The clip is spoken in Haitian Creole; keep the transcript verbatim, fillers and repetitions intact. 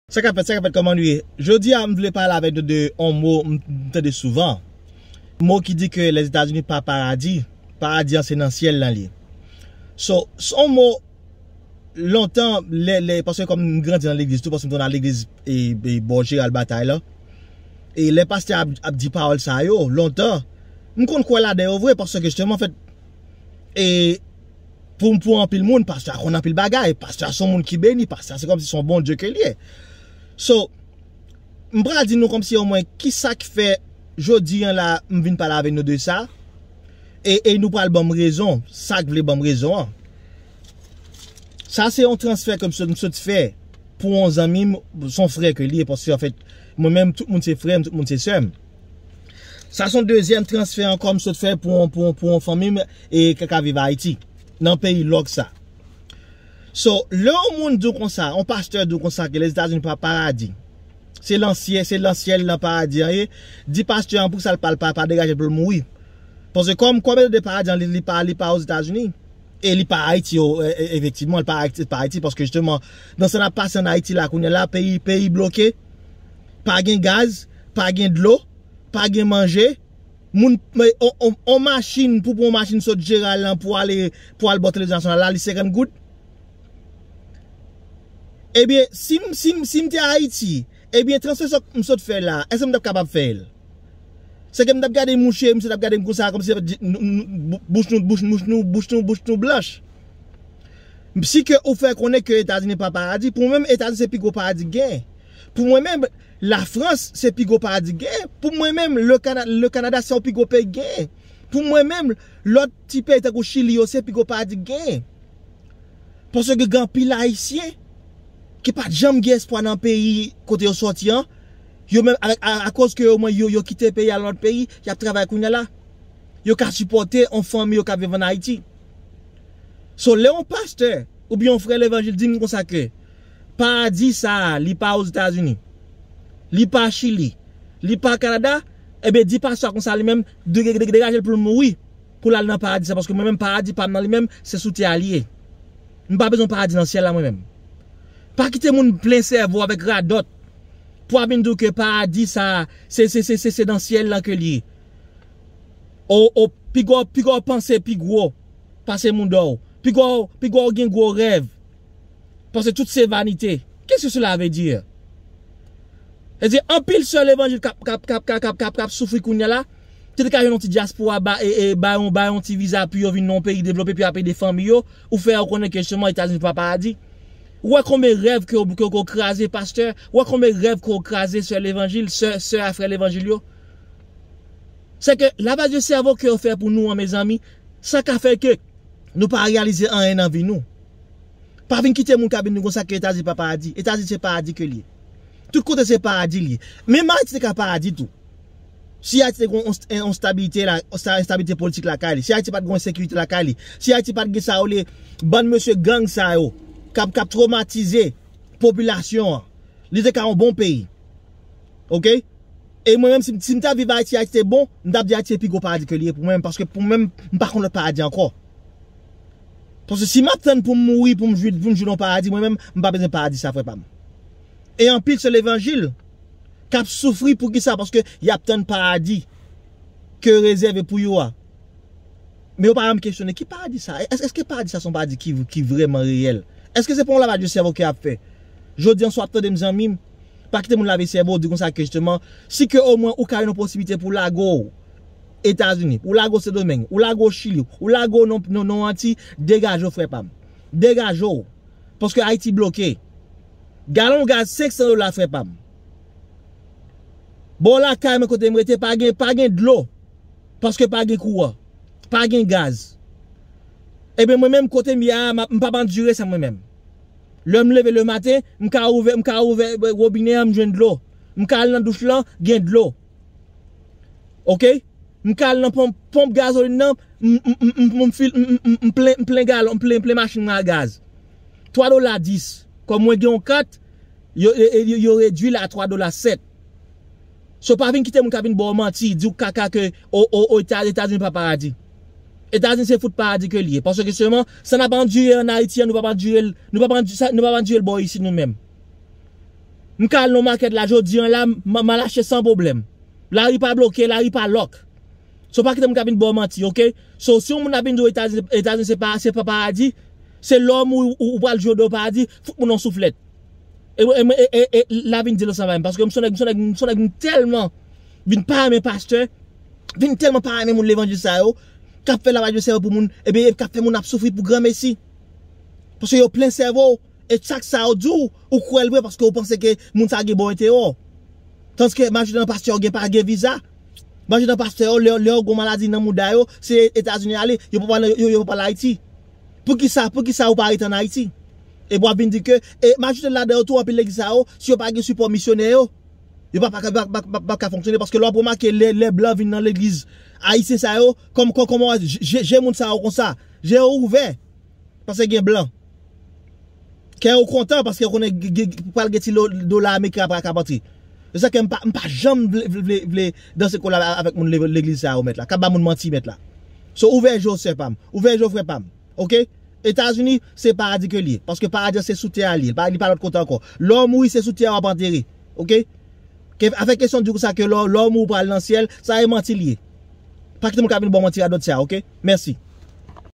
Sa k ap fèt, sa k ap fèt, kòman nou ye? Jodi a, m vle pale avèk nou de yon mo m tande souvan. Mo ki di ke Lèzetazini pa paradi. Paradi an se nan syèl lan li ye. So, se yon mo lontan, lè, lè, paske kòm m grandi nan legliz tou, paske m te nan legliz e, e bò Jeral Batay la. E lè pastè ap, ap di pawòl sa yo, lontan, m konn kwè ladan yo vre, paske jisteman, anfèt, e pou, pou anpil moun, pastè a konn anpil bagay, pastè a se yon moun ki beni, pastè a se kòmsi se yon Bondye ke l ye. So, m pral di nou kòmsi omwen kisa k fè jodi an la, m vin pale avè nou de sa, e, e nou pral ban m rezon, sa k vle ban m rezon an. Sa se yon transfè ke m sot, m sot fè pou yon zanmi m, se yon frè ke li ye, paske anfèt, mwen menm, tout moun se frè m, tout moun se sè m. Sa se yon dezyèm transfè ankò m sot fè pou yon, pou yon, pou yon fanmi m e k ap viv Ayiti, nan peyi lòk sa. So, lè yon moun di w konsa, yon pastè di w konsa ke Lèzetazini pa paradi, se nan syèl, se nan syèl lan paradi an ye, di pastè an pou sa l pa, l pa, pa degaje l pou l mouri. Paske kòm, kòm de paradi an, li, li pa, li pa Ozetazini. E li pa Ayiti, o, e, e, efektivman, li pa Ayiti, pa Ayiti, paske jisteman, nan sa n ap pase an Ayiti la, kounye a la, peyi, peyi bloke, pa gen gaz, pa gen dlo, pa gen manje, moun, on, on, on machin, pou pran yon machin sot Jeral lan pou ale, pou al bò televize nasyonal la, li senkant goud. Ebyen, si m, si m, si m te Ayiti, ebyen, transfè sa m sot fè la, èske m t ap kapab fè l? Se ke m t ap gade mouche, misye t ap gade m konsa, kòmsi bouch nou, bouch, bouch nou, bouch nou, bouch nou blanch. Si ke ou fè konnen ke Etazini pa paradi, pou mwen menm, Etazini se pi gwo paradi k genyen. Pou mwen menm, Lafrans se pi gwo paradi k genyen. Pou mwen menm, le Kana-, le Kanada se yon pi gwo peyi k genyen. Pou mwen menm, lòt ti peyi tankou Chili yo se pi gwo paradi k genyen. Paske gen anpil Ayisyen ki pa t janm gen espwa nan peyi kote yo sòti an. Yo menm, avèk, a, akoz ke omwen yo, yo kite peyi al nan lòt peyi, y ap travay kounye a la. Yo ka sipòte yon fanmi yo k ap viv an Ayiti. So, lè yon pastè oubyen yon frè levanjil di m konsa ke paradi sa a, li pa Ozetazini, li pa Chili, li pa Kanada, ebyen, di pastè a konsa li menm, de-, de-, de-, degaje l pou l mouri, pou l al nan paradi sa, paske mwen menm, paradi pa m nan li menm, se sou tè a li ye. M pa bezwen paradi nan syèl la, mwen menm. Pa kite moun plen sèvo avèk radòt pou ap vin di w ke paradi sa, se, se, se, se, se nan syèl lan ke l ye. O, o, piga w, piga w panse pi gwo pase mouda w. Piga w, piga w gen gwo rèv. Paske tout se vanite. Qu'est-ce que cela veut dire? Sètadi, anpil sè levanjil k ap, k ap, k ap, k ap, k ap, k ap, k ap soufri kounye a la, te, te ka jwenn yon ti dyaspora, ba, e, e, ba yon, ba yon ti viza pou yo vin nan yon peyi devlope, pou y ap ede fanmi yo, ou fè yo konnen ke jisteman Etazini pa paradi. Ou wè konbyen rèv ke w, ke w, ke w kraze, pastè? Ou wè konbyen rèv ke w kraze, sè levanjil, sè, sè a frè levanjil yo? Se ke lavaj de sèvo ke yo fè pou nou an, mezanmi, sa ka fè ke nou pa reyalize anyen nan vi nou. Pa vin kite moun ka vin di konsa ke Etazini pa paradi. Etazini se paradi ke l ye. Tout kote se paradi l ye. Menm Ayiti te ka paradi tou. Si Ayiti te gen yon, yon stabilite la, yon sta-, enstabilite politik lakay li, si Ayiti pa t gen yon ensekirite lakay li, si Ayiti pa t gen sa yo rele bann mesye gang sa yo, k ap, k ap twomatize popilasyon an, li te ka yon bon peyi. Oke? E mwen menm, si, si m ta viv Ayiti, Ayiti te bon, m t ap di Ayiti se pi gwo paradi ke li ye pou mwen, paske pou mwen, m pa konn lòt paradi ankò. Paske si m ap tann pou m mouri, pou m jwi, pou m jwi nan yon paradi, mwen menm, m pa bezwen paradi sa, frè pa m. E anpil sè levanjil k ap soufri, poukisa? Paske y ap tann paradi ke rezève pou yo a. Men yo pa janm kesyone ki paradi sa. Èske, èske paradi sa se yon paradi ki, ki vrèman reyèl? Èske se pa yon lavaj de sèvo ke y ap fè? Jodi an, si w ap tande m, zanmi m, pa kite moun lave sèvo w, di konsa ke jisteman, si ke omwen ou ka jwenn yon posiblite pou lage w Etazini, ou lage w Sendomeng, ou lage w Chili, ou lage w nan, nan, nan Anti, degaje w, frè pa m. Degaje w. Paske Ayiti bloke. Galon gaz senk san dola, frè pa m. Bò lakay mwen kote m rete, pa gen, pa gen dlo. Paske pa gen kouran. Pa gen gaz. Ebyen, mwen menm, kote m ye a, m ap, m p ap andire sa mwen menm. Lè m leve lematen, m ka ouvè, m ka ouvè wobinè an, m jwenn dlo. M ka al nan douch lan, gen dlo. Oke? M ka al nan ponp, ponp gazolin nan, m, m, m, m, m fil, m, m, m, m plen, m plen galon, m plen, m plen machin mwen a gaz. Twa dola dis. Kòm mwen gen yon kat, yo, yo, yo, yo redui l a twa dola sèt. So, pa vin kite moun ka vin ba w manti, di w kaka ke, o, o, o, Eta-, Etazini pa paradi. Etazini se fout paradi ke l ye. Paske jisteman, sa n ap andire an Ayiti an, nou p ap andire l, nou p ap andire, sa, nou p ap andire l bò isit nou menm. M ka al nan makèt la jodi an la, m, m al achte san pwoblèm. Lari pa bloke, lari pa lòk. So pa kite moun ka vin ba w manti, oke? So si yon moun ap vin di w Etazini, Etazini se pa, se pa paradi, se lè w mouri ou, ou pral jwe deyò paradi, fout moun yon souflèt. E, e, e, e, e la vin di l ansanm avè m, paske m se yon nèg, m se yon nèg, m se yon nèg m tèlman vin pa renmen pastè, vin tèlman pa renmen moun levanjil sa yo, k ap fè lavajvesè yo pou moun, ebyen, k ap fè moun ap soufri pou granmesi. Paske yo plen sèvo w, e chak sa yo di w, ou kwè l vre paske ou panse ke moun sa gen bon enterè w. Tandiske majorite nan pastè yo gen pa gen viza. Majorite nan pastè yo, lè, lè yo gon maladi nan mouda yo, se Etazini ale, yo pa pral, yo, yo pa pral Ayiti. Poukisa, poukisa ou pa rete an Ayiti? E w ap vin di ke, e majorite ladan yo tou, anpil legliz sa yo, si yo pa gen sipò misyonè yo, yo pa, pa, pa, pa, pa, pa ka fonksyone, paske lè w ap remake, lè, lè blan vin nan legliz ayisyen sa yo, kòm, kòm, kòman, je, je, je moun sa yo konsa, je yo ouvè, paske gen blan. Kè yo kontan, paske yo konnen g-, g-, pral gen ti lo-, dola ameriken ap, ap antre. Se sa ke m pa, m pa janm vle, vle, vle, vle danse kolab avèk moun le-, legliz sa yo, mèt la. K ap ba moun manti, mèt la. So, ouvè je w, sè pa m. Ouvè je w, frè pa m. Oke? Etazini, se paradi ke l ye. Paske paradi an se sou tè a l ye. Li pa, li pa lòt kote ankò. Lè w mouri, se sou tè a w ap antere. Oke? Ke, avèk kesyon di w sa ke lè, lè w mouri, w pral nan syèl, sa e manti l ye. Pa kite moun ka vin ba w manti radòt sa, oke? Mèsi.